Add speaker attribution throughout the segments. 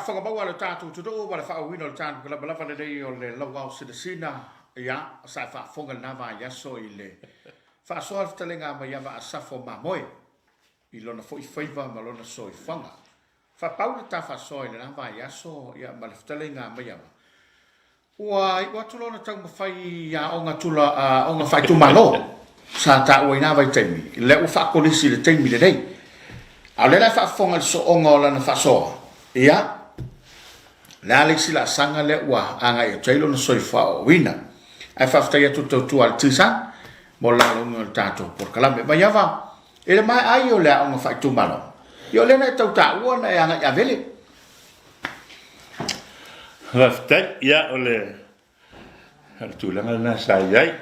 Speaker 1: faafofoga maua a le tatou atunuu ma le faaauauina o le tatou lavalava lenei o le Lauao Sinasina, ia, sa e faafofoga i lena vaiaso i le faasoa le fetalaiga a Maiava Asafo Mamoe i lona foi faiva ma lona soifuaga. Faapau le ta faasoa i lena vaiaso, ia, ma le fetalaiga a Maiava, Ua iu atu lona taumafai i aoga tula, aoga faaitumalo sa taua i na vaitaimi, lea ua faakolisi i le taimi lenei. A o lea la e faafofoga i le sooga o lana faasoa, ia, o le a le isi laasaga lea ua agai atu ai lona soifua aoaoina. Ae faafetai atu i le tautua a le TSA mo le lagolagoina o le tatou polokalame. Maiava, i le maea ai o le aoga faaitumalo, ia o lea na e tau taua na e agai i Avele.
Speaker 2: Faafetai. Ia, o le tulaga lena sa i ai.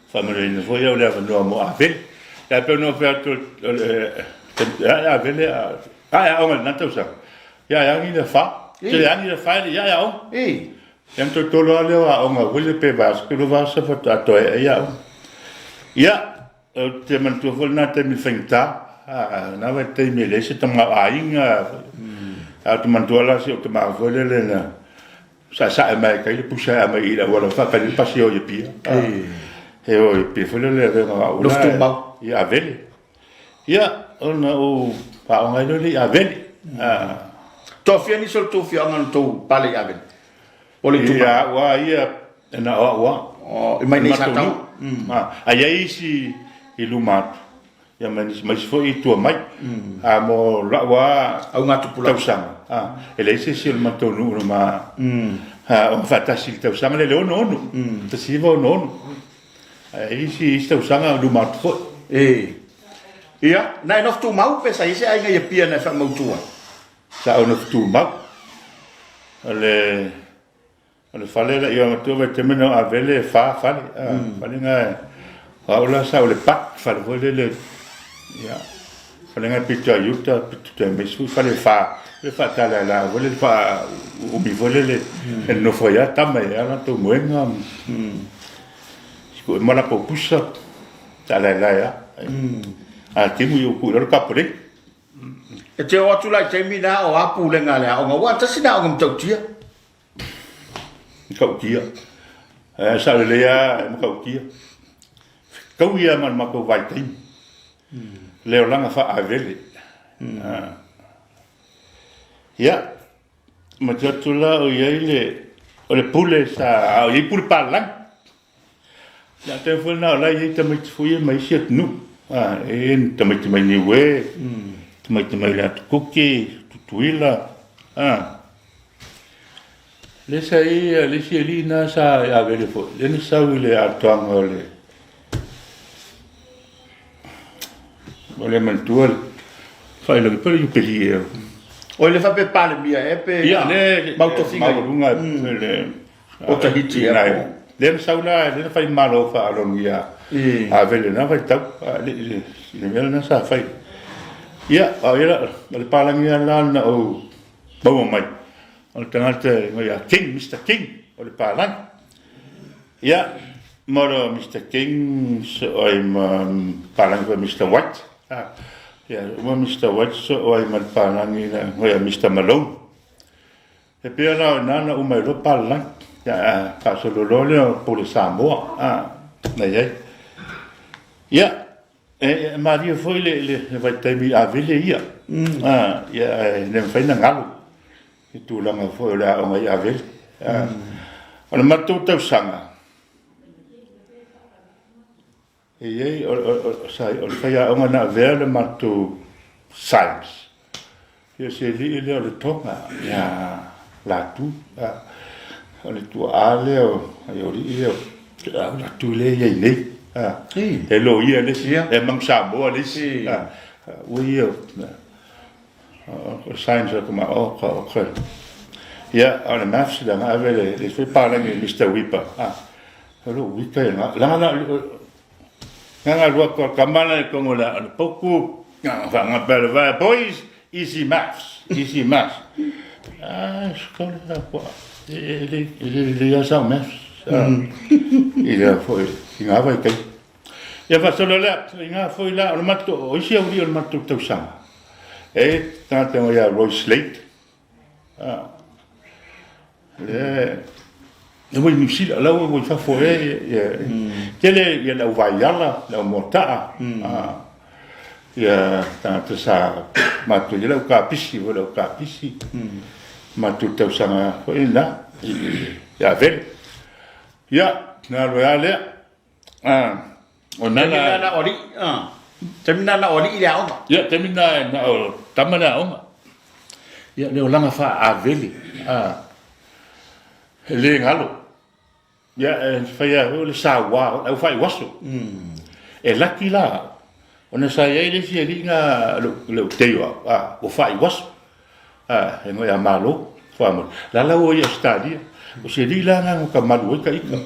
Speaker 2: Faamanuiaina foi au i le avanoa mo Avele. Ia, pei ona ou fai atu, o le a Avele a e aoga i lena tausaga, ia e agi le fa. Te agi le fa e le i ae aoga. Ia ona toe tolu lava lea o aoga foi lea pe vaiaso pe lua vaiaso faatoa toe ae ai aoga. Ia, Ou te manatua foi lena taimi faigata, lena vaitaimi e leai se tamaoaiga. Ae ou te manatua la si ou tama foi lele na saesae mai e tai le pusa e aumai i le auala faatali le pasi e o i Apia. E o i Apia foi lele avega o au la i Avele. Ia, ona ou faaoga ai loa lea i Avele.
Speaker 1: Toafia nisi o le tou afioaga na outou pale i Avele?
Speaker 2: O le itumalo. Ia, au lava ia, na o au lava.
Speaker 1: Oh, i mai nei Sataua.
Speaker 2: A i ai isi i luma atu, ia ma nisi ma isi foi i tua mai. A mo la'u lava
Speaker 1: Augatupulaga.
Speaker 2: tausaga, e leai se isi o le matou nuu na ma o faatasi i le tausaga lea, le 66, 1966. Ae i ai isi isi tausaga i luma atu foi.
Speaker 1: E. Ia, na e nofo tumau pe sa i ai se aiga i Apia na e faamautu ai?
Speaker 2: Sa ou nofo tumau. O le o le fale la ia matua vaitaimi na o Avele e fa fale. Fale na o au la sa o le pak fale foi lele ia fale na pito i uta pito tai mai foi fale fa le faatala la foi lele fa umi foi lele e nofo ai lava tama e a latou moega. Siku'e ma latou pusa taalaelae lava. A timu i ou tuu i lalo tapolei.
Speaker 1: E te oo atu la i taimi na o a pulega a le aoga, aua tasi lena aoga matautia.
Speaker 2: Matautia. E sao lelei lava e matautia. Fetaui lava ma le matou vaitaimi. Le olaga faa-Avele. Ia, manatu atu la o i ai le, o le pule sa, a o i ai pule palagi. Ia, a o le taimi foi lena o la e i ai tamaiti foi ia mai isi atunuu, e i ai tamaiti mai Niue, tamaiti mai le Atu Kuki, Tutuila, a. Lea sa i ai le isi alii lena sa i Avele foi, lea na sau i le atoaga o le, ua le manatua le faailoga, pe o le Iupeli ea.
Speaker 1: Oi le faapea Palemia ea pe
Speaker 2: Ia, le
Speaker 1: mau tofiga.
Speaker 2: Maualuga le
Speaker 1: O Tahiti ea po.
Speaker 2: Lea na sau la, lea na fai malo faalogo ia Avele i lena vaitau, i le mea lena sa fai. Ia, a o le palagi lava la na ou maua mai, o le tagata e igoa ia King, Mister King, o le palagi. Ia, ma o Mister King soo ai ma palagi foi Mister White. Ia, uma Mister White soo ai ma le palagi na igoa ia Mister Malone. E pei la o i ina na uma ai loa palalagi, ia faasolo loa lea o Pule Samoa na i ai. Ia, e malie foi le vaitaimi i Avele ia, ia ae le mafai ona galo i tulaga foi o le aoga i Avele. O le matou tausaga, e i ai, o le faiaoga na avea le matou science, ia si alii lea o le Tonga ia Latu, o le tuaa lea o alii lea o Latu lea e i ai nei, e loia le isi, e manu Samoa le isi, ua ia o science o tama oka oka. Ia, o le maths leaga ave le isi foi palagi Mister Wipa, O lou uita ia na, leaga na, na na lua atu a tama na i totonu o le potu, na faagape le vae, boys, easy maths, easy maths. Ah, sukau le la kua, e le, e le lelei lava sau maths. I lea foi, i ngā vaitaimi. Ia faasolo lea, i ngā foi la, o le matou, o isi aualii o le matou tausaga, e tagata ia Roy Slade. Le e ua i Niu Sila, la ua i fafo ea ia tele ia le au vaiala, le au moata'a, ia tagata sa matou i ai le au kapisi foi le au kapisi, matou tausaga foi lena i Avele. Ia, na alu ai lava lea. O
Speaker 1: na Taimi na o alii, taimi na o alii le aoga.
Speaker 2: Ia, taimi na na o tama le aoga. Ia, le olaga faa-Avele, e le galo. Ia, e fai lava foi o le saua o le aufaiuaso. E laki la, ona sa i ai le isi alii na le utei o au, ua faaiuaso. E igoa ia Malo, faamolemole. La la ua i Ausetalia. O se alii la na ka malu ai ta ita.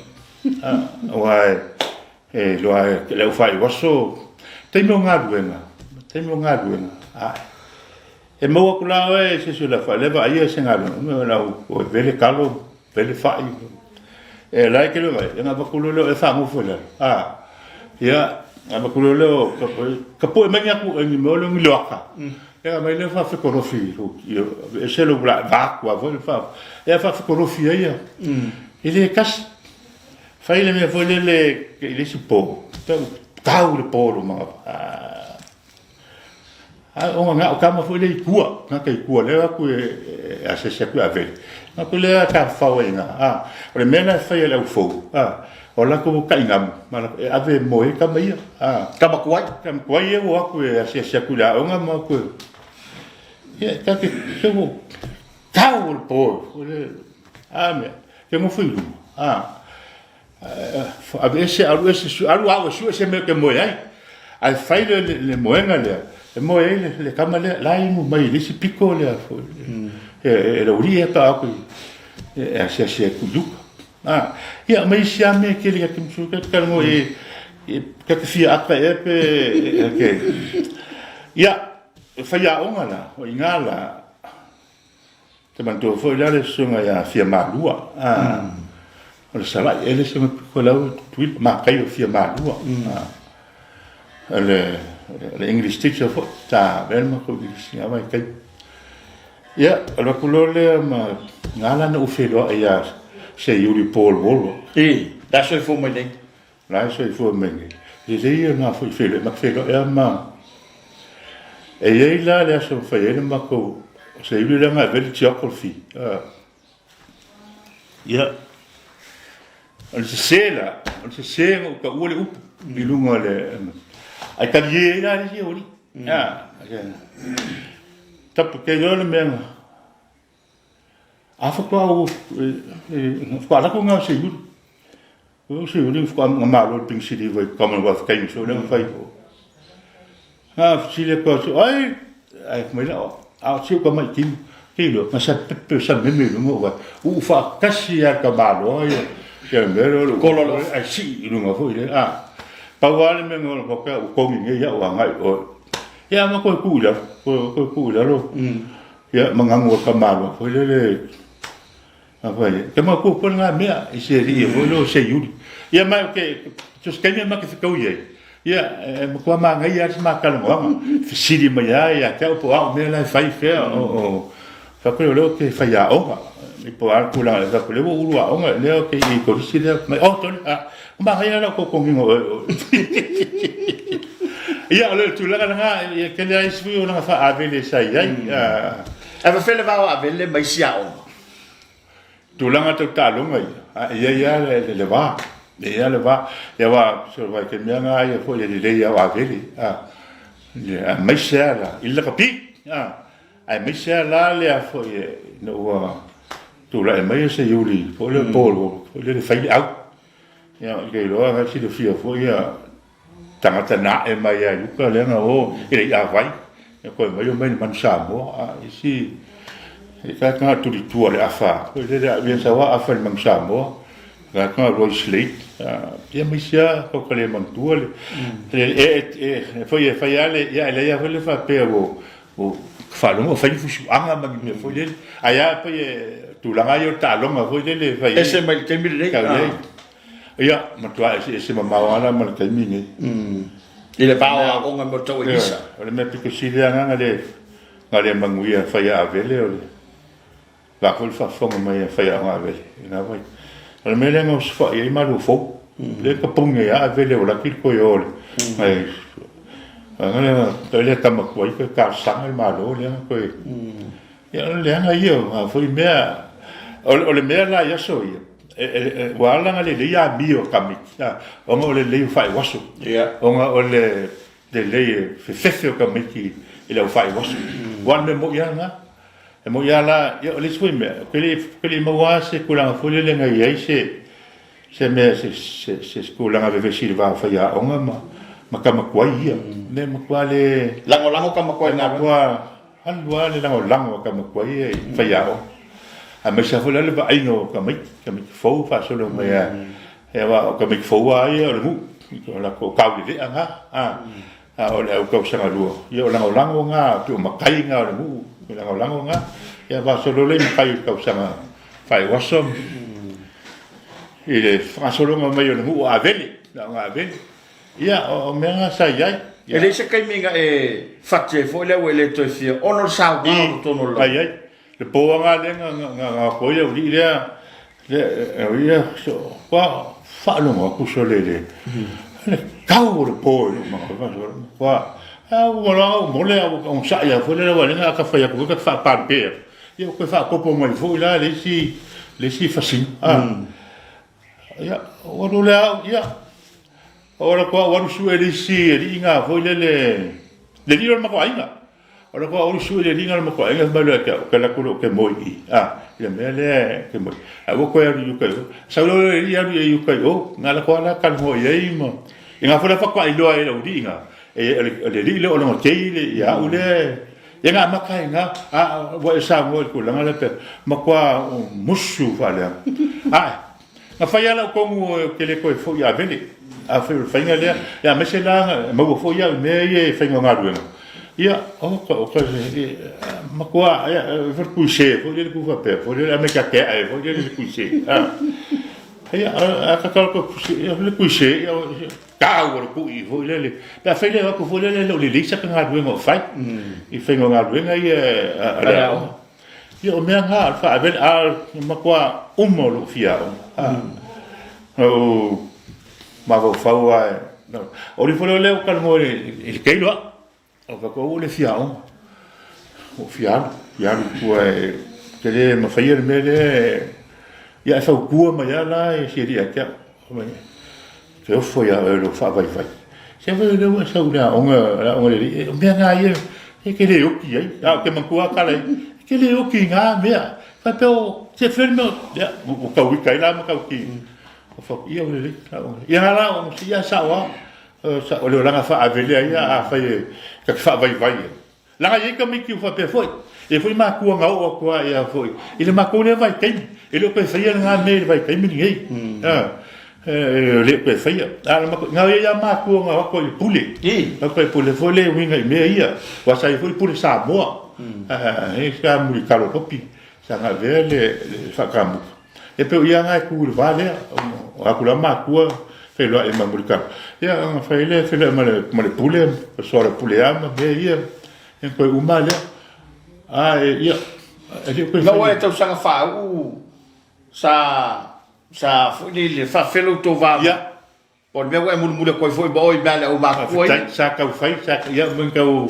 Speaker 2: Aua e iloa e le aufaiuaso, taimi o galuega, taimi o galuega, e maua atu la oe e se isi o le aufai, vaaia se galuega, lau e vele talo, vele fai. E la e te leo e na avatu loa lea e faanofo i lalo. Ia, avatu loa lea o tapue mai ni atu ni mea o ni loaka. Ia mai lea faafetolofi ese lou la va atu foi fa ia faafetolofi ai ia. E le tasi. Fai le mea foi lele i le isi po. Tau le po lo mga. A ona na o tama foi lea i tua, na i tua lea atu e asiasi atu e Avele. Na atu lea tafafao ai ina, o le mea la e fai e le au fou, o latou tainamu, e ave e moe ai tama ia.
Speaker 1: Tama tuai.
Speaker 2: Tama tuai ia ua o atu e asiasi atu i le aoga ma o atu e, ia, ta te, se ua tau o le po, a mea, ke nofo i luma, Aveese, alu ese, alu au e sue se mea ou te moe ai. Ae fai le, le, le moega lea, e moe ai le, le tama lea, la e inu mai i le isi pito lea foi. E, e, e laulii e pa aku i, e asiasi atu i uka. Ah, ia, ma isi lava mea e tele ia te musu, te talanoa i, i, ta te fia ata ea pe, e, ke. Ia, e faiaoga la, o i ina la, Te manatua foi la le susuga ia Fiamalua, o le Sala'i ea le susuga pito lau i Tutuila, matai o Fiamalua. O le, le English teacher foi, sa avea le matou English i na vaitaimi. Ia, alu atu loa lea ma na ala na ou feiloai ia Seiuli Paul Wallwork.
Speaker 1: I, la e soifua mai nei.
Speaker 2: La e soifua mai nei. Lelei ia na foi feiloai, ma te feiloai lava ma... E i ai la le aso na fai ai le matou Seiuli lea na ave ai le geography. Ia, o le sese la, o le sese na ou taua le upu i luga o le... Ae talie ai la le isi aualii. Tapu te iloa le mea na... A faatoa ou faatoa alu atu lena o Seiuli. O Seiuli faatoa na malo le penisili i Commonwealth Games o lea na fai. Na fesili atu atu, ai, ai fai mai la, a o si ou tamaiti, ke iloa, na sa pepe sa meme i luga o vai. Uu faatasi lava le tamaloa ia, ia le mea lea o le
Speaker 1: Kolo loa.
Speaker 2: Ai sii i luga foi lea. A, pau lava le mea na ola faapea, ua togi nei au agai i oe. Ia ma toe tuu i lalo, toe tuu i lalo. Ia, magagu o le tamaloa foi lele, a fai ai, te manatua foi lena mea i se alii foi lea o Seiuli. Ia ma ou te, so o se taimi lava ma te fetaui ai, ia, e matua manaia lava si ma talanoaga, fesili mai lava ia te au po o a au mea la e fai fea, o, fai atu lea o lea ou te faiaoga, po o a le tulaga, fai atu o lea ua ou ulu aoga, lea ou te i i Kolisi lea, fai mai, oh tole, a, ua manaia lava lau togitogiga o oe. Ia, o le tulaga lena, e tele lava isi foi olaga faa-Avele sa i ai.
Speaker 1: Ae faafefea le va o Avele ma isi aoga?
Speaker 2: Tulaga tau taaloga ia, a e i ai lava le va, e i ai lava le va. Ia aua so o le mea lena ia foi e lelei lava o Avele, aemaise lava la i le lakapi, aemaise lava la lea foi ina ua tulai mai Seiuli foi lea po o le fai le au. Ia ou te iloa na silafia foi ia tagata na ae mai lava i uka lea na o e le i avai, ia toe mai omai i le Manu Samoa. A o isi, e tagata na tulitua le afa foi lele, a ia sau lava afa i le Manu Samoa, tagata na Roy Slade, ia ma isi lava tau ta le manatua le, e foi e fai lava le, ia e leai lava foi le faapea ua faalogo ua fai ni fusuaga ma ni mea foi lele. Ae a pei e tulaga ia o le taaloga foi lele e fai ai.
Speaker 1: Ese mai le taimi lenei.
Speaker 2: Tau i ai. Ia, matua eseese mamao lava la ma le taimi lenei.
Speaker 1: I le va o aoga mo tau e visa.
Speaker 2: O le mea pito sili lava na le manuia fai a Avele o le. la foi le faafofoga mai a faiaoga Avele i lena vaitaimi. O le mea lea na osofai ai Maluafou, lea ka puni ai lava Avele ua laki le toe o le nai vaega lea toe lea tama tuai toe talosaga le Malo lea na toe ia o le leaga ia o na foi mea. O le mea la i aso ia, ua ala ona lelei amio a tamaiti, ona o le lelei o faaiuaso, ona o le lelei e fefefe o tamaiti i le au faaiuaso. Aua o le mea moni lava lena. E moni lava la, ia o le isi foi mea, ou te le i maua lava se tulaga foi lele na i ai se mea se tulaga vevesi i le va o faiaoga ma tama tuai ia. O le matua le...
Speaker 1: Lagolago tama tuai i
Speaker 2: galuega. Matua alu lava le lagolago a tama tuai ia i faiaoga. Aemaise lava foi la le vaaiga o tamaiti, tamaiti fou faasolo mai lava. Aua o tamaiti fou lava ia o le nuu, o latou taulelea na. A o le au tausaga lua, ia o lagolago na, pei o matai na o le nuu, o lagolago na. Ia faasolo lea i matai o le tausaga faaiuaso i le faagasologa mai o le nuu o Avele, le aoga Avele. Ia, o mea na sa i ai.
Speaker 1: E leai se taimi na e fati ai foi lea ua e le toe fia ona o le saoga o totonu o le
Speaker 2: Sa i ai. Le po lava lea na o atu ai le aualii lea, lea, ua faalogo atu sole i le tau o le po i lou manatu, ua uma loa ona ou mole ae ou onosai lava foi lea aua o lea a ta fai atu foi ta te faapalpe atu, ia ua toe faaopoopo mai foi la le isi fasina. Ia, ou alu lea au, ia, ou alu atu au alu sue le isi alii na foi lele, le alii o le matou aiga. O le atu au sue le alii na o le matou aiga, fai mai loa ia te au, ou te alu atu loa ou te moe i i, a, i le mea lea ou te moe ai. Ae ua toe alu i uta i o. Sau loa le alii alu i uta i o, na alu atu lava la talanoa i ai ma, i na foi la faatoa iloa ai e le aualii na, o le alii lea o lona tei ia au lea, ia na amata ai i ina, a ua e saunoa i le tulaga lea pe, matua musu faaleaga. Ae, na fai lava lau tonu ou te le toe foi i Avele, afai o le faiga lea, ia aemaise la na maua foi au i mea ia i faiga o galuega, ia, oka, oka, matua, ia, e foi le kuise foi lele tu faapea foi lele, aumai ta te ae foi lele le kuise, a. Ia, a ta tau atu, le kuise, ia, tau o le tui foi lele, pe afai le o atu foi lele e le o lelei sata galuega o fai, i faiga o galuega ia a le aoga. Ia o mea na o le faaavele, a o le matua uma o lou fia aoga. Na ou mafaufau lava, o le ifo lea ua talanoa i le tailo au, Ou fai atu, aua le fia aoga, ua ou fia alu, fia alu i tua e te le mafaia le mea lea. Ia ae fautua mai lava la e si alii ia te au, fai mai, ou te ofo ia oe i lou faavaivai. Se fai o lea ua e sau i le aoga, le aoga lelei, o mea na ia e te le oti ai. A ou te manatua lava tala ia, e te le oti i na mea. Faapea o se fea le mea, ia ua tau ita ai la Matauti. Ou fai atu, ia ua lelei, ia la, ia sao lava. O le olaga faaavele a ia afai e ta te faavaivai ai. Leaga e i ai tamaiti ua faapea foi, e i ai foi matua na oo atu lava ia foi i le matou lea vaitaimi. E le o toe faia lena mea i le vaitaimi lenei. E le o toe faia. A o le matou, na i ai lava matua na o atu ai i le pule. O atu ai i le pule foi lea e uiga i mea ia. Aua sa i ai foi le pule Samoa. E i ai Mulitalo Lopi sa na avea le faatamuga. E pei o ia lena e tu i le va lea, o atu la matua feiloai ma Mulitalo, ia ona fai lea feiloai ma le, ma le pule, soa le pule a ma mea ia, ia toe uma lea. A e, ia, e le o toe
Speaker 1: Na ua e tausaga faauu sa sa foi lele faafelo outou va.
Speaker 2: Ia.
Speaker 1: Po o le mea ua e mulimuli atu ai foi ma oe i mea a le aumakua
Speaker 2: ia. Faafetai, sa tau fai, sa, ia, mo tau,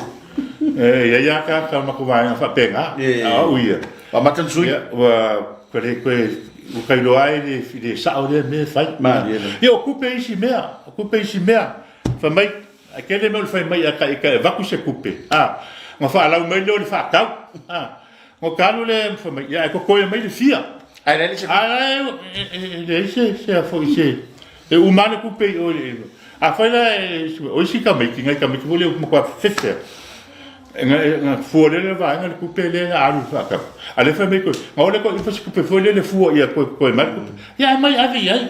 Speaker 2: e i ai lava tagata o le matou vaega faapena, a o au ia,
Speaker 1: Amata le sui.
Speaker 2: Ia, ua le toe, ua ta iloa ai le, le sao lea mea e fai.
Speaker 1: Malie lava.
Speaker 2: Ia, o tupe isi mea, o tupe isi mea. Fai mai, e tele mea o le fai mai a ta ita e avatu se tupe, a, ona faalau mai lea o le faatau, a. Ona ta alu lea fai mai, ia ae totoe mai le fia.
Speaker 1: Ae leai se
Speaker 2: tupe. Ae leai se, se a foi se, e uma lava le tupe i o i le, afai la e, o isi tamaiti, nai tamaiti foi lea ua matua fefefe lava, na fua lea le vaega le tupe lea na alu i le faatau. A o lea fai mai toe, na o lea toe ifa se tupe foi lea fua ia toe totoe mai le tupe. Ia aumai ave i ai.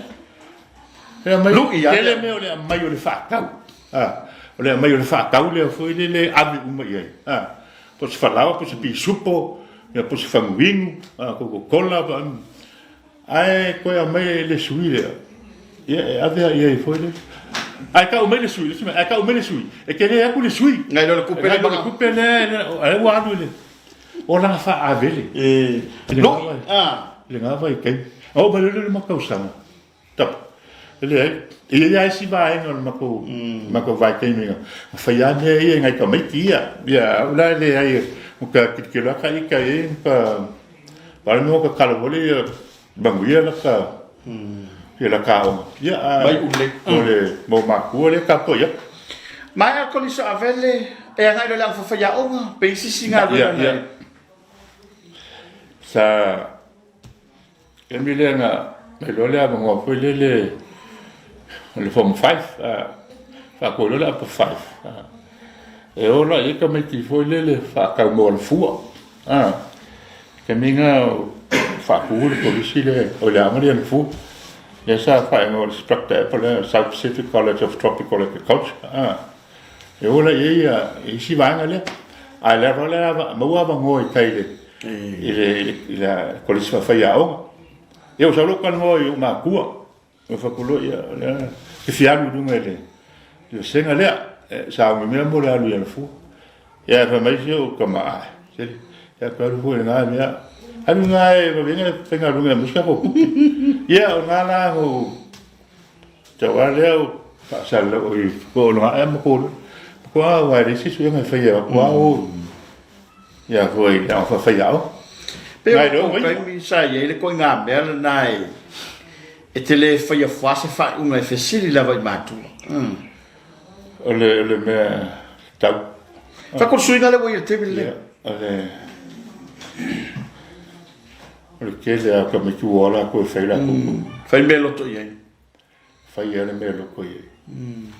Speaker 2: E aumai,
Speaker 1: Lui
Speaker 2: tele mea o le aumai o le faatau. A, o le aumai o le faatau lea foi lele ave uma i ai. A, po o se falaoa, po o se pisupo, ia po o se faguinu, a, kokokola, pa, ae toe aumai le sui lea, ia e ave lava i ai foi lele. Ae tau mai le sui, le isi mea, ae tau mai le sui, e tele atu le sui.
Speaker 1: Nai lo le tupe
Speaker 2: lea. Nai lo le tupe lea, a o lea ua alu i le. Olaga faa-Avele. I lena vaitaimi. Na oo mai loa lea i le matou tausaga, tapa, e leai, e i ai lava isi vaega o le matou, matou vaitaimi na faia lava mea ia e nai tamaiti ia. Ia, au la e leai, ua ta tilotilo lava ta ita i ai ma ta, pau lava le mea ua tatalo foi lea ia manuia lata, ia lata aoga. Ia, a o le mau matua lea e tapuai atu.
Speaker 1: Maea le Kolisi o Avele e agai loa i le aoga faafaiaoga pe i se isi galuega na e.
Speaker 2: Sa taimi lea na iloa le avanoa foi lele o le Form 5, faatu ai loa le Upper 5, e o la i ai tamaiti foi lele faatau mo Alafua. Taimi lena o faatu le kolisi lea, o le aoga lea i Alafua, lea sa faaigoa o le Structor po o le South Pacific College of Tropical Agriculture. E o la i ai isi vaega lea, ae lava lea maua avanoa i tai i le kolisi faafaiaoga. Ia ua sau loa talanoa i ou matua, ua fai atu loa, ia, o lea ou te fia alu i luga i le vasega lea, e sauni mea mo le alu i Alafua. Ia ae fai mai si ou tama, ae, sele, ia toe alu foi i lena mea. Alu i ina e vave ai ona faigaluega e aumai se tatou tupe. Ia o lena la na ou tau lava lea o faasalalau, oi, po o lena ea ma ko matua aua e leai se suega e faia atu lava o ia foi i le aoga faafaiaoga.
Speaker 1: Pei o le taimi sa i ai le ituaiga mea lena e te le faia fua se faaiuga e fesili lava i matua.
Speaker 2: O le mea tau.
Speaker 1: Fai atu le suiga lea ua i ai i le taimi lenei.
Speaker 2: O le tele lava o tamaiti ua o latou e fai latou tupe.
Speaker 1: Fai mea loto i ai.
Speaker 2: Fai lava le mea loto i ai.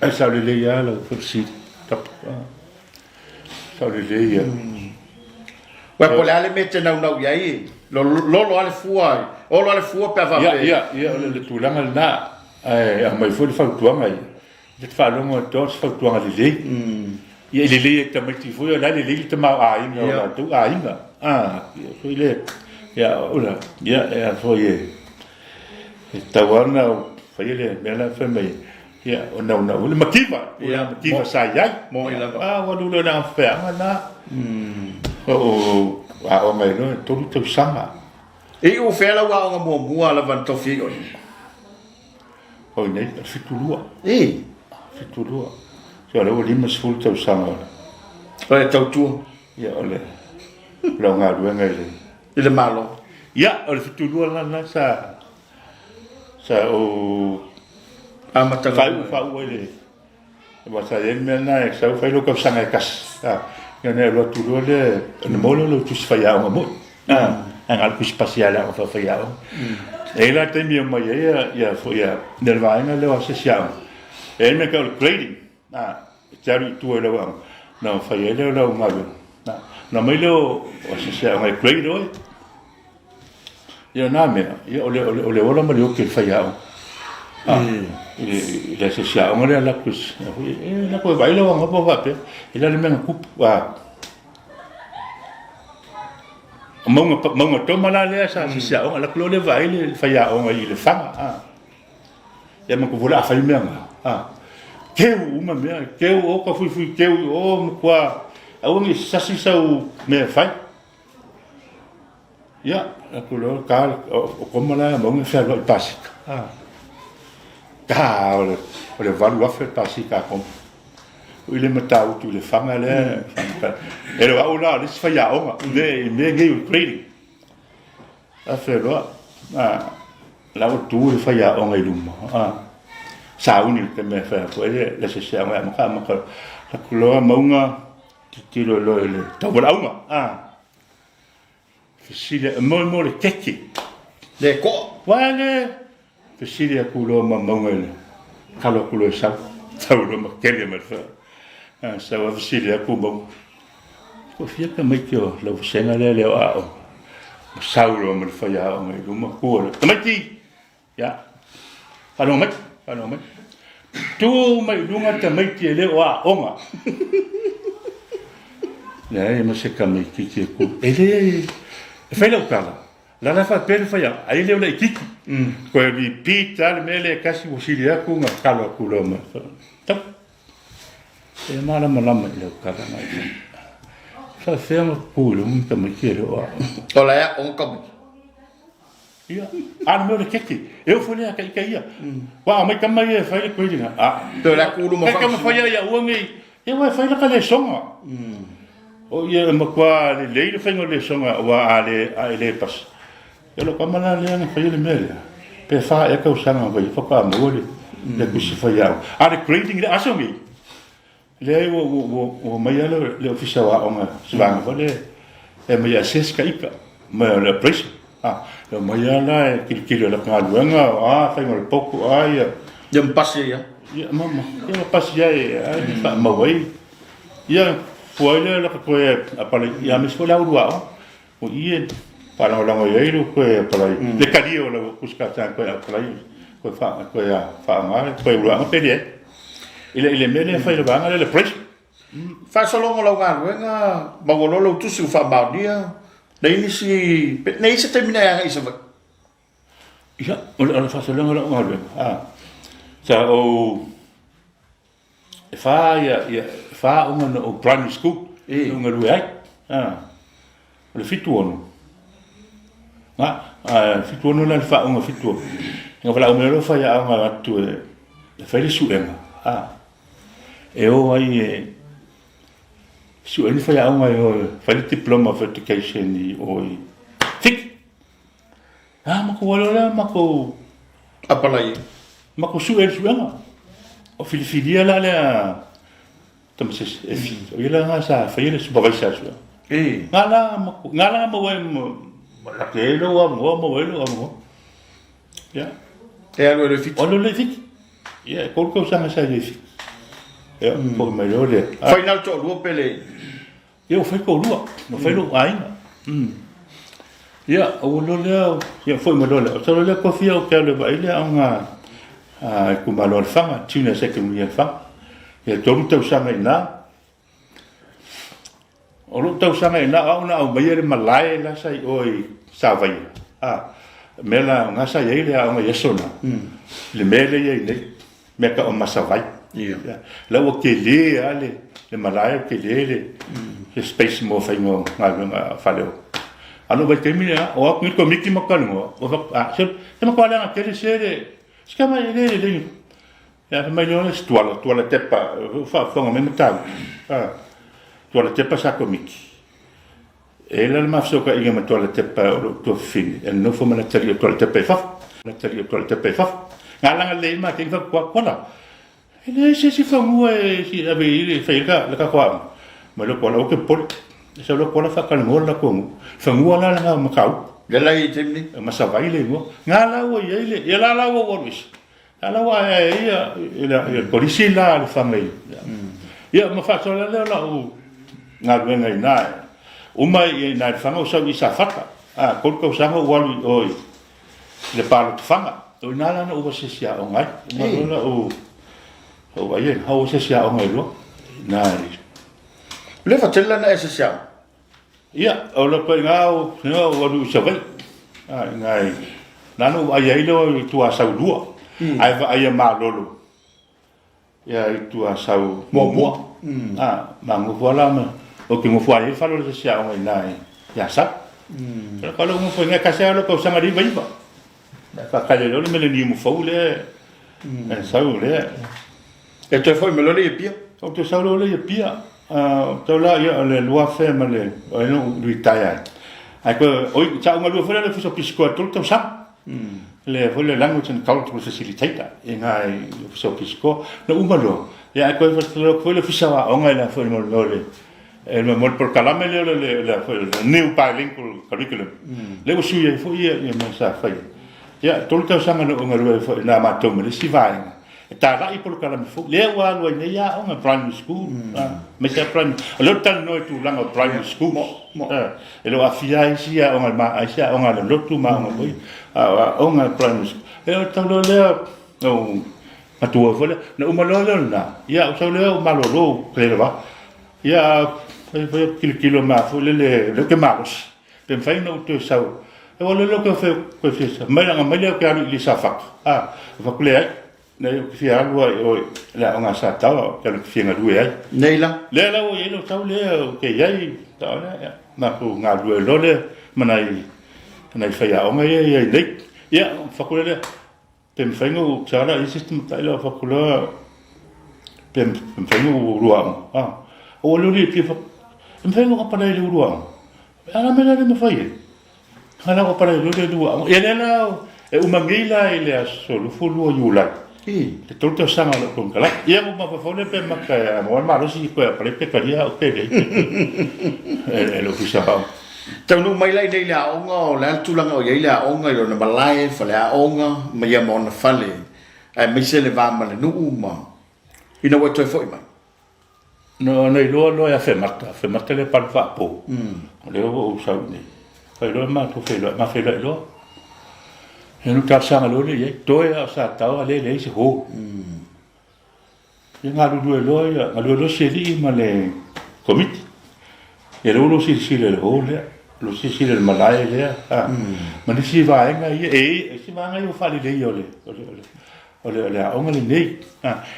Speaker 2: Ae sao lelei lava lau faafesili. Sao lelei lava.
Speaker 1: Ué, po o le a le mea e te naunau i ai, lolo lava le fua, olo lava le fua pe a faapea.
Speaker 2: Ia, ia, o le tulaga lena. Ae aumai foi le fautuaga ia. E te faalogo atu o se fautuaga lelei. Ia e lelei ai i tamaiti foi o la e lelei le tamaoaiga o latou aiga. Ia foi lea, ia o la, ia e a foi e e tatau lava ona faia le mea la e fai mai, ia o naunau le mativa, le mativa sa i ai.
Speaker 1: Moi lava.
Speaker 2: Ua alu loa i le aga feaga lena. Ou aoga ai loa e 3 tausaga.
Speaker 1: E iu fea lau aoga muamua lava na tofi ai oe?
Speaker 2: Oi nei, o le 72.
Speaker 1: E?
Speaker 2: 72. So, lea ua 50 tausaga o le...
Speaker 1: O le tautua.
Speaker 2: Ia, o le... lau galuega i le...
Speaker 1: I le Malo.
Speaker 2: Ia, o le 72 la lena sa... Sa ou...
Speaker 1: Amataga.
Speaker 2: Faaiu ai le... Aua sa i ai le mea lena e sau fai lou tausaga e tasi, a, ia ona e alu atu loa lea, ona maua lea o lau tusi faiaoga moi, a, ae na o le tusi pasi lava i le aoga faafaiaoga. E i ai la taimi e omai ai ia, ia foi ia, ia le vaega lea o asiasi aoga, e i ai le mea e tau o le grading, a, e te alu i tua i lau aoga, ona fai ai lea o lau galuega, a, ona omai lea o asiasi aoga e grade oe. Ia o na mea, ia o le, o le, o le ola ma le oki o le faiaoga. Ah, i le, i le asiasi aoga lea alu atu, e alu atu e vaai lau aoga faapea, e le o le mea na tupu. Ah, o mauga, mauga toma la lea sa asiasi aoga, alu atu loa lea vaai le faiaoga i Lefaga. Ah, ia ma foi le a fai mea na. Ah, keu uma mea, keu o ka fuifui keu o matua, aua ne i sasi sau mea e fai. Ia, atu loa ta, o Koma la e mauga e fealuai i pasika. Ta, o le 8,000 le pasika a Koma. I le Matautu i Lefaga lea, e le o au la o le isi faiaoga, i mea nei o le grading. Afe loa, la ua tu le faiaoga i luma, sauni i le taimi e fai atu ai le asiasi aoga e amata amata. Atu loa mauga, tilotilo loa i le tauvalaauga. Fesili e moe mo le keke.
Speaker 1: Le koa.
Speaker 2: Wa le fesili atu loa ma mauga i le talo atu loa e sau. Sau loa ma kele mai le fa. A sau a fesili atu mauga. Ko fia tamaiti o lau vasega lea le o aoga. Ma sau loa ma le faiaoga i luma tua loa. Tamaiti! Ia, faalogo mai, faalogo mai. Tu mai i luga tamaiti e le o aoga. Leai ma se tamaititi e tu. E le, e fai lau tala. La la faapea le fai ai le o le ikiki. Koe repeat lava le mea lea e tasi ua sili atu na talo atu loa ma. Tau. E malamalama i lau tala mai. Faafefea ona tu i luga tamaiti e le o aoga.
Speaker 1: O la e aoga tamaiti.
Speaker 2: Ia, a le mea o le keke, e oo foi lea ia ita ia. Ua aumai tama ia e fai le grading, a.
Speaker 1: Toe o le atu luma
Speaker 2: Kai tama fai ia ua nei, ia ua e fai laka lesoga. O ia e matua lelei le faiga o lesoga aua a le, a e le pasi. Ia o lau tama la lea na faia le mea lea, pe fa ea tausaga na fai ai faatoa maua le, le tusi faiaoga. A o le grading i le aso nei, Leai, ua, ua, ua, ua omai lava le Ofisa o Aoga, se vaega foi lea e aumai e assess ka ika, ma o le appraisal. Ah, e omai lava la e tilotilo i lata galuega, o a faiga o le potu, o a ia.
Speaker 1: Ia ma pasi ai lava.
Speaker 2: Ia, ma, ma, ia ma pasi ai, ai mm. faamau ai. Ia, fua ai lea lata toe apalai, ia aemaise foi le au lua aoga. O i e faalagolago i ai lou toe apalai, mm. le talia o lau tusikatai toe apalai, toe fa, toe faaaoga, toe uluaga pe leai. I le, i le mea lea e fai i le vaega lea, le appraisal.
Speaker 1: Faasologa o lau galuega, maua loa lau tusi ua faamaonia, leai nisi, leai se taimi na e agai i Savaii.
Speaker 2: Ia, o le, o le faasologa o lau galuega, ah, sa ou, e fa ia, ia, fa aoga na ou primary school, na ou galue ai. Ah, o le 76. Na, ah, 76 la le faauga 76. Na valaau mai loa faiaoga atu e, e fai le suega. Ah, e o ai e sue ni faiaoga e o e fai le Diploma of Education i o i Fiti. Ah, makou alu lea makou
Speaker 1: Apalai.
Speaker 2: Makou sue le suega. O filifilia la lea tamasese e fi. O ia la nga sa faia le supervisor le suega.
Speaker 1: E.
Speaker 2: Nga la makou, nga la maua ai ma la ke lo wa mo maua ai lo wa mo. Ya.
Speaker 1: E alu e le Fiti.
Speaker 2: Alu le Fiti. Ya, e tolu tausaga sa i le Fiti. Ya, foi mai loa lea.
Speaker 1: Fai na le toalua pe le.
Speaker 2: Ia ua fai toalua, ua fai lou aiga. Ia, ua loa lea, ia foi mai loa lea. O tau lea kofi au ke alu e vaai le aoga a itumalo o Lefaga, Junior Secondary i Lefaga. Ia tolu tausaga i ina. O lou tausaga i ina, o au na aumaia le malae la sa i o i Savaia. A, mea la, nga sa i ai le aoga i aso na. Le mea lea i ai nei. Mea tau o Masavai.
Speaker 1: Ia.
Speaker 2: La ua tele lava le, le malae, ua tele le, le space mo faiga o galuega fale o. A lou vaitaimi lea, o atu nei le Komiti ma talanoa, ua fai atu, ah, se, se matua leaga tele se le, se tama e le lelei. Ia, fai mai loa le isi Tuala, Tuala Tepa, ua faafofoga mai Matautu, ah, Tuala Tepa sa Komiti. E i ai la le ma fesootaiga ma Tualatepa o lou tuafafine, e nonofo ma le atalii o Tualatepa i fafo. Le atalii o Tualatepa i fafo. Nga laga lelei ma te fa kua kola. E leai se isi fanua e si ave i le fai ai le tatou aoga. Ma le kola o ke popole. E sau le kola faatalanoa le latou nuu. Fanua la lena o Matautu.
Speaker 1: Le la i taimi nei.
Speaker 2: Ma Savaii le igoa. Nga la ua i ai le, ia la la ua ua alu ese. A la ua ae ai ia le kolisi la a Lefaga i ia ma faasoa lea o lau galuega i ina. Uma i ina i Lefaga ou sau i Safata, a, 3 tausaga ou alu i o i le Palotofaga. O ina la na ou asiasi aoga ai. Uma loa la ou ou vaai ai, ou asiasi aoga ai loa i ina i.
Speaker 1: Leva tele la na e asiasi aoga?
Speaker 2: Ia, o le ituaiga o mea o alu i Savaii. A, i nai, na na ou vaai ai lea i Tuasaulua, ae vaai a Malolo ia i Tuasau muamua. A, ma nofo lava la ma, ou te nofo lava i ai fale o le asiasi aoga i ina i Asau. Ia, o lou nofo i ina, e tasi lava lou tausaga 99. Ae faatali ai loa le meleniumu fou lea e sau lea.
Speaker 1: E toe foi mai loa lea i Apia?
Speaker 2: Ou te sau loa lea i Apia. Tau la ia o le 2000 ma le, o ai na ou retire ai. Ae toe, oi, sa ou galue foi la i le Ofisa o Pisikoa i le 3 tausaga. Le foi le Language and Cultural Facilitator i ina i le Ofisa o Pisikoa. Na uma loa, ia ae toe foi le Ofisa o Aoga i le foi le E mo le polokalame lea o le, le, le New Bilingual Curriculum, lea ua sui ai foi ia, ia mea sa fai. Ia, 3 tausaga na ou galue ai foi i nā matou ma le isi vaega, e talai polokalame fou, lea ua alu ai nei aoga, primary school, aemaise lava primary, o lea ou te talanoa i tulaga o primary schools, e le o aafia ai isi aoga, isi aoga a le lotu ma aoga foi, a o aoga primary school. Ia, o le tau loa lea, ou matua foi lea, na uma loa lea o lena, ia, ou sau lea ou malolo, ou kelelava. Ia, fai foi atu tilotilo ma foi lele, lea ou te malosi. Pe mafai ona ou toe sau. E ua lele ou te fai koe fia sau. Mai langa mai lea ou te alu i Lisafata. A, ou fai atu leai. Leai ou te fia alu lava i o i le aoga a Sataoa, ou te alu ou te fia galue ai.
Speaker 1: Nei la?
Speaker 2: Lea la ua i ai lou sau lea ou te i ai. Tao lea, ia, matou galulue loa lea ma nai, nai faiaoga ia e i ai nei. Ia, ona fai atu lea, pe mafai ona ou tala i se isi tamaitai la, fai atu loa, pe mafai ona ou ulu aoga, a. Ou alu alii fai atu, e mafai ona ou apalai i le ulu aoga? A o le a le mea e le mafai ai? A la ua apalai loa le lua aoga. Ia lea la e uma nei la i le aso 22 Iulai le 3 tausaga o lau konekarate. Ia ua mafaufau lea pe mata e maua le malosi toe apalai pe talia au pe leai e le Ofisa o Aoga.
Speaker 1: Taunuu mai la i inei i le aoga, o le a le tulaga o i ai le aoga i lona malae, faleaoga ma ia ma ona fale, aemaise le va ma le nuu ma ina ua e toe foi mai?
Speaker 2: Na iloa loa ia Femata, Femata lea palu faapo, o lea ua ou sau i inei. Fai loa matou feiloai, ma feiloai loa. Ia na talosaga loa lea i ai, toe lava o Satao a lea e leai se hall. Ia galulue loa ia, galue loa si alii ma le komiti. Ia lea ua lou silasila i le hall lea, lou silasila i le malae lea, ma nisi vaega ia, e i ai isi vaega ia ua faaleleia o le, o le, o le O le aoga lenei.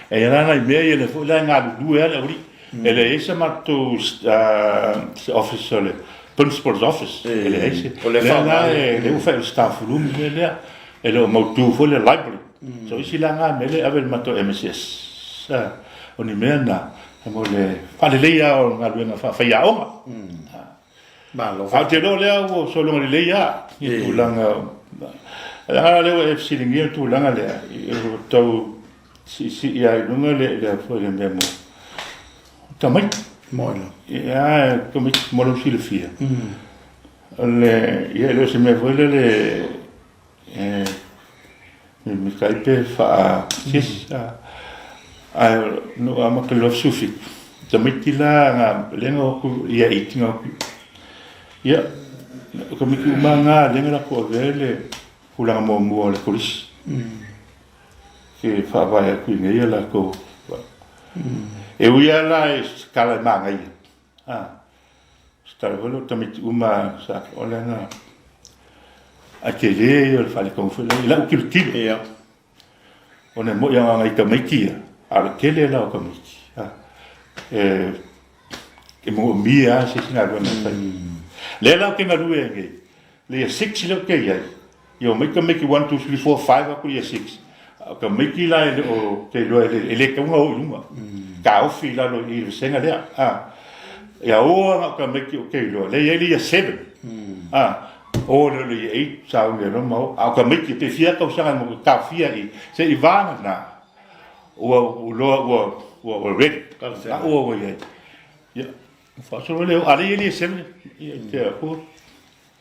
Speaker 2: E i ai la nai mea ia, lea foi la e galulue lava le aualii. E leai se matou se office o le Principal's Office, e leai se. O lea la lea ua fai o le staff room le mea lea. E le o mautu foi le library. So o isi la na mea lea e ave i le matou MSS. O ni mea na mo le faaleleia o le galuega faafaiaoga.
Speaker 1: Malo.
Speaker 2: Ae ou te iloa o lea ua sologa lelei lava i le tulaga, leaga o lea ua e fesiligia le tulaga lea, ua tau siisii lava i luga le foi le mea mo tamaiti.
Speaker 1: Moni.
Speaker 2: Ia, tamaiti mo lou silafia. O le, ia e le o se mea foi lele e mimita ai pe faa-sis, ae na ou amata i le 2017, tamaiti la na, lea na o atu ia 8 na o atu, ia, o tamaiti uma lava na lea na latou avea le tulaga muamua o le Kolisi, e faavae atu i inei a latou, e ui lava la i se tala e manaia, Se tala foi lea o tamaiti uma sa o lea na ae tele ia o le faaletonu foi lea i lau tilotilo.
Speaker 1: Ia.
Speaker 2: Ona e moni lava nai tamaiti ia, a o le tele la o tamaiti, e e manaomia lava se isi galuega e fai. Lea la ou te galue ai nei, le Year 6 lea ou te i ai, ia omai tamaiti 1, 2, 3, 4, 5 atu i Year 6, a o tamaiti la e le o, ou te iloa e le tatau ona o i luga, taofi i lalo i i le vasega lea, a. Ia o lava na o tamaiti ou te iloa, lea e i ai le Year 7, a, o lea o le Year 8 sauni ai loa ma o, a o tamaiti pe fia tausaga e taofia i i, seiavagana ua iloa ua ready, a ua i ai. Ia, faasolo lea, a o lea e i ai le Year 7, ia, te aku.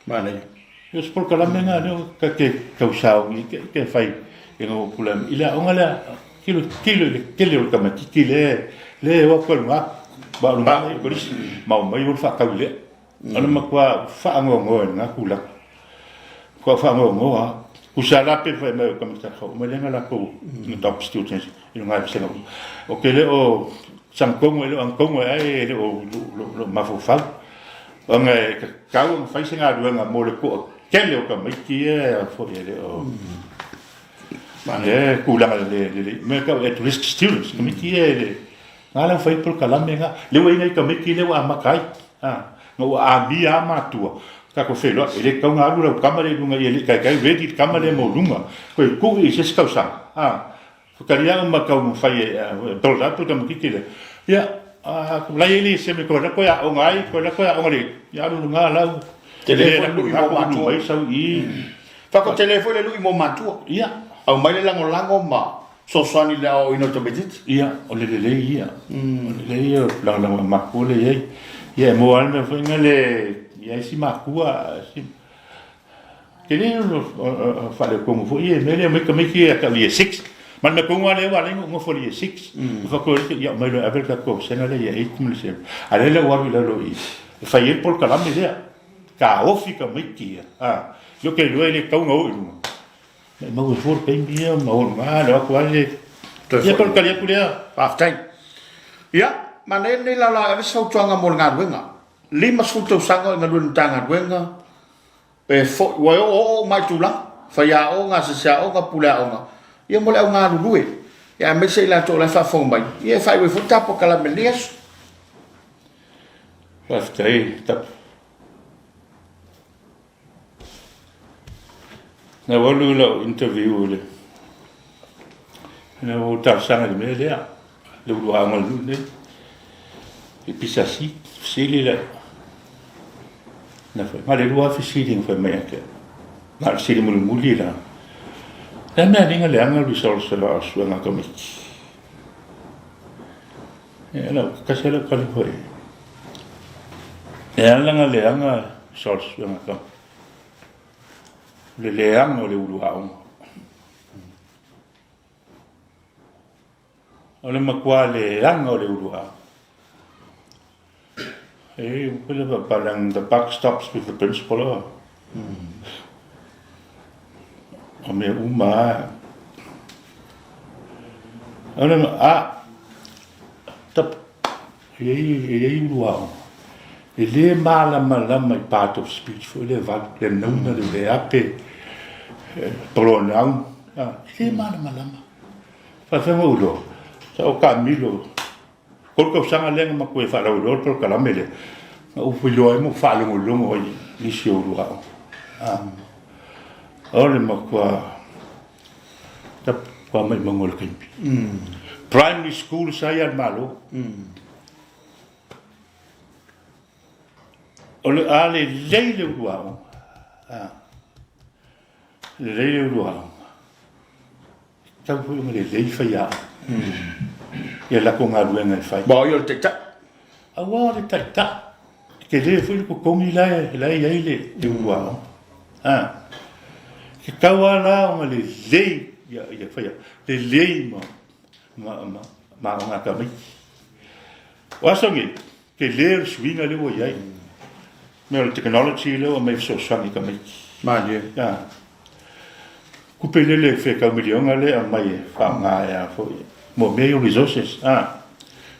Speaker 1: Manaia.
Speaker 2: Ia o se polokalame lena lea ta te tau sauni ai te fai i lou pule i le aoga lea tilotilo i le tele o le tamaititi lea lea e o atu ai luga ma o luga i kolisi ma omai o le faatau lea. O le matua faanoanoa i lena tulaga. Matua faanoanoa lava. Tusa la pe fai mai o tamaiti tau mai lea na latou na top students i luga i vasega uma. Ou te le o sagatonu e le o agatonu ai e le o mafaufau. Ona e tatau ona fai se galuega mo le toatele o tamaiti ia foi e le o lea tulaga le lelei mea tau at risk students tamaiti ia e le na la fai polokalame na lea ua i ai nai tamaiti lea ua amata ai a na ua amia lava matua tatou feiloai e le tatau ona alu lau tama lea i luga ia le i taitai ready le tama lea mo luga toe tuu i se isi tausaga a Tali au ma taumafai e build up le tamaititi lea. Ia, la e i ai le eseme toe alu toe aoga ai, toe alu toe aoga le, ia alu luga lau.
Speaker 1: Tele foi le lui mo matua.
Speaker 2: Mai sau i.
Speaker 1: Faatele foi le lui mo matua.
Speaker 2: Ia.
Speaker 1: Aumai le lagolago ma fesoasoani i le aoaoina o le tamaititi.
Speaker 2: Ia, o le lelei ia. O le lelei ia o le lagolago a matua lea e i ai. Ia e maua lava le mea foi lea i ai isi matua, Tele o faaletonu foi ia i mea lea, omai tamaiti ia tau Year 6. Ma le mea tonu lava lea ua ala ai ona ou nofo i le Year 6. Ua fai atu e le ia aumai loa e ave le tatou vasega lea Year 8 ma le 7. A o lea ua alu i lalo i i e fai ai le polokalame lea. Taofi tamaiti ia, a, ou te iloa e le tatau ona o i luga. Maumau ai fua le taimi ia ma o i luga le o atu lava le... Ia pe o le tali atu lea.
Speaker 1: Faafetai. Ia, manaia lenei laolao e ave se fautuaga mo le galuega. 50 tausaga o e galue i le Matagaluega, pe foi, ua oooo uma lava i tulaga, faiaoga, asiasi aoga, pule aoga, ia mo le au galulue, ia aemaise i latou o la e faafofoga mai, ia e faaiu ai foi le ta polokalame i lenei aso.
Speaker 2: Faafetai Tapu. Na ou alu i lau interview i le na ou talosaga i le mea lea, le uluaoga o le nuu lenei, i PSC, fesili le na fai, na o le lua lava fesili na fai mai ia te au. Na o le fesili mulimuli la, le a mea aliga leaga results o lau suega a tamaiti? Ia, lau, tasi lava lau tali foi. E ala ona leaga results o suega a tamaiti, o le leaga o le ulu aoga. O le matua leaga o le ulu aoga. E i ai le faapalagi, the buck stops with the principal. O o mea uma lava. O le, a, tap, e i ai, e i ai ulu aoga. E le malamalama i part of speech foi lea e valu, le nauna, le veape, pronoun, a, e le malamalama. Faafefea ona ou iloa? Sa ou taamilo 3 tausaga lea na matou e faalauiloa le polokalame lea, na ou iloa ai ma ou faalogologo ai i nisi o ulu aoga. O le matua matua maumauga o le taimi. Primary school sa ia a le Malo. O le a lelei le ulu aoga, lelei le ulu aoga. Tatau foi ona lelei faiaoga i a latou galuega e fai.
Speaker 1: Aua o ia o le taitai.
Speaker 2: Aua o le taitai. E tele foi le totogi la e i ai le ulu aoga. E tatau lava la ona lelei ia faiaoga, lelei ma aoga a tamaiti. O aso nei, tele le suiga lea ua i ai. Mea o le technology lea ua aumai e fesoasoani i tamaiti.
Speaker 1: Malie.
Speaker 2: Tupe lele fetau miliona lea e aumai e faaaoga e a foi mo mea ia o resources a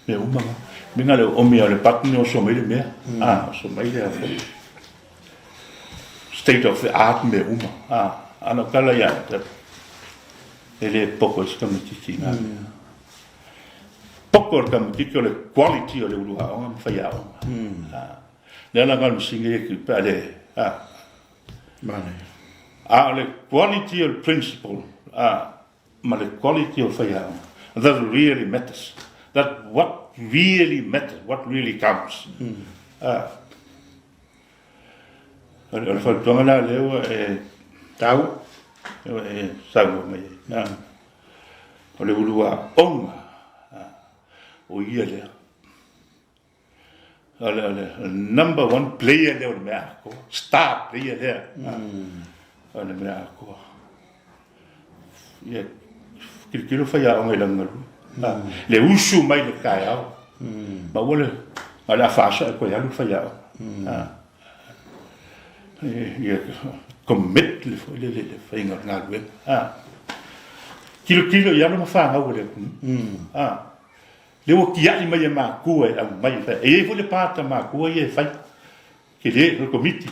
Speaker 2: mea uma na. Mea na o le oomi lava o le button e oso mai le mea a oso mai le a foi state of the art mea uma a. A o lau tala ia te au, e le poko ai se tamaitiiti i na mea. Poko le tamaitiiti o le quality o le ulu aoga ma faiaoga. Lea la na o le masini ia pe a le a. A o le quality o le principal ma le quality o le faiaoga, that really matters. That what really matters, what really counts. O le fautuaga la lea ua e
Speaker 1: taua,
Speaker 2: ua e saunoa mai ai. O le uluaoga, o ia lea. O le number one player lea o le mea atoa, star player lea o le mea atoa. Ia, tilotilo faiaoga i lana galue. Le usu mai le taeao, ma ua le, na o le afa aso ae toe alu le faiaoga. Ia, commit le foi lele i le faiga o le galuega. Tilotilo i alo ma fanau a le atunuu. Lea ua tiai mai e matua e aumai e fai. E i ai foi le part a matua ia e fai. Tele foi le komiti.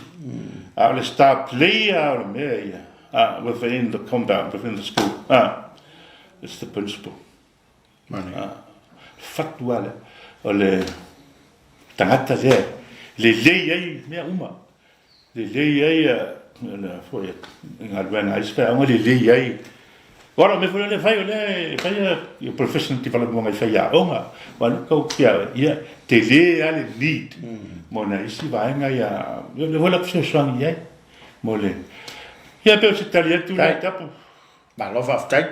Speaker 2: A o le star player o le mea ia, within the compound, within the school, it's the principal. Fatu lava lea. O le tagata lea e lelei ai mea uma. Lelei ai le foi galuega a isi faiaoga, lelei ai. Aua o le mea foi lea e fai, o lea e fai ia professional development mo nai faiaoga. Aua o lea tau fia, ia, tele lava le need mo nai isi vaega ia, lea foi la ou fesoasoani i ai mo le, ia pei o se tali atu lea Tapu.
Speaker 1: Malo faafetai.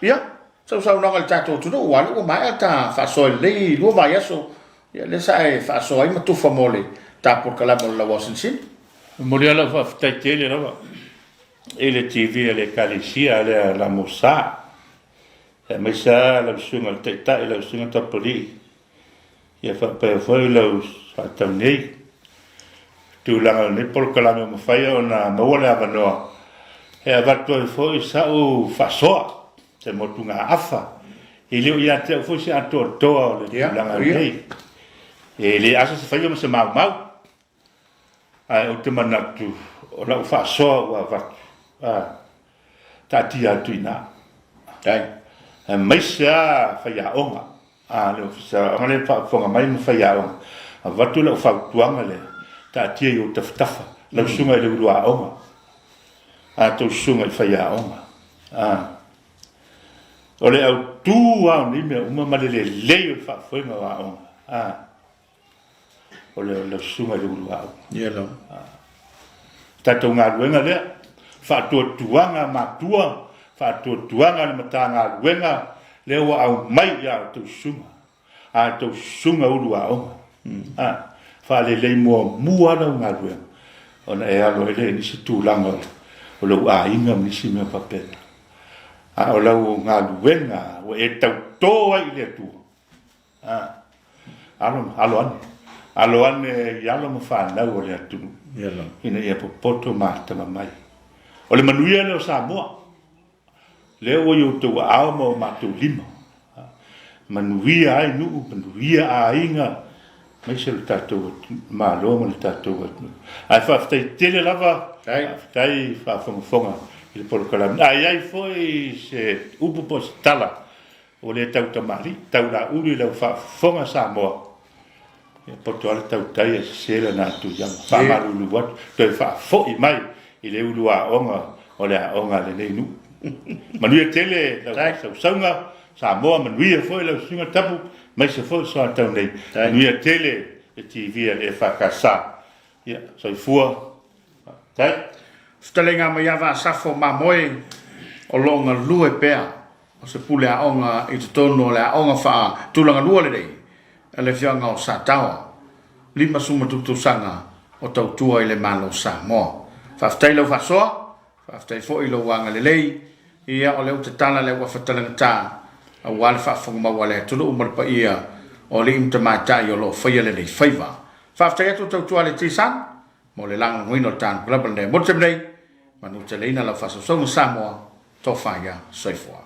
Speaker 1: Ia, sau saunoaga i le tatou atunuu, aua o lea ua maea ta faasoa i lenei 2 vaiaso, ia lea sa e faasoa ai ma tufa mo le ta polokalame o le Lauao Sinisini.
Speaker 2: E momoli lava lau faafetai tele lava i le TV a le Ekalesia lea a Lamosa, aemaise lava lau Susuga i le Taitai, lau Susuga Tapulii, ia faapea foi lau faatau nei. Tulaga o lenei polokalame ua mafai ona maua le avanoa e avatu ai foi sau faasoa, se motugaafa, e le o ia te au foi se atoatoa o le tulaga lenei. E le asa se faiva ma se maumau, ae ou te manatu o lau faasoa ua avatu, a, taatia atu i ina. Aemaise lava faiaoga. A le Ofisa o Aoga lea e faafofoga mai ma faiaoga. Avatu lau fautuaga lea, taatia i ou tafatafa lau susuga i le ulu aoga, a tou susuga i faiaoga. A. O le autu lava o nei mea uma ma le lelei o le faafoega o aoga, a, o le lau susuga i le ulu aoga.
Speaker 1: Ia lava.
Speaker 2: Tatou galuega lea, faatuatuaga a matua, faatuatuaga a le Matagaluega lea ua aumai ia outou susuga, a outou susuga ulu aoga. A, faalelei muamua lau galuega ona e alo ai lea i nisi tulaga o lou aiga ma nisi mea faapena. A o lau galuega ua e tauto ai i le Atua, a, alo, alo ane, alo ane i alo ma fanau o le atunuu, ina ia popoto ma atamamai. O le manuia lea o Samoa, lea ua i outou aao ma o matou lima, manuia ai nuu, manuia aiga, aemaise o le tatou Malo ma le tatou atunuu. Ae faafetai tele lava, faafetai faafogafoga i le polokalame. A i ai foi se upu po o se tala ua le tautamalii, taulaulu i lau faafofoga Samoa, ia poto lava le tautai ae sese lana atu iama. Faamalulu atu, toe faafoi mai i le ulu aoga o le aoga a lenei nuu. Manuia tele lau faasausauga Samoa, manuia foi lau susuga Tapu, aemaise foi le soatau nei. Manuia tele le TV a le EFKS. Ia, soifua. Faafetai.
Speaker 1: Fetalaiga Maiava Asafo Mamoe o lo o galue pea o se pule aoga i totonu o le aoga faatulagalua lenei a le afioaga o Sataoa, 57 tausaga o tautua i le Malo o Samoa. Faafetai lau faasoa, faafetai foi i lou agalelei, ia o lea ua tatala le auafa talagata aua le faafofoga mau a le atunuu ma le paia o alii ma tamaitai o lo o faia lenei faiva. Faafetai atu tautua a le T-Sun mo le lagolagoina o le Town Club lenei. Mo le taimi nei, manuteleina lau faasausauga Samoa, tofa ia, soifua.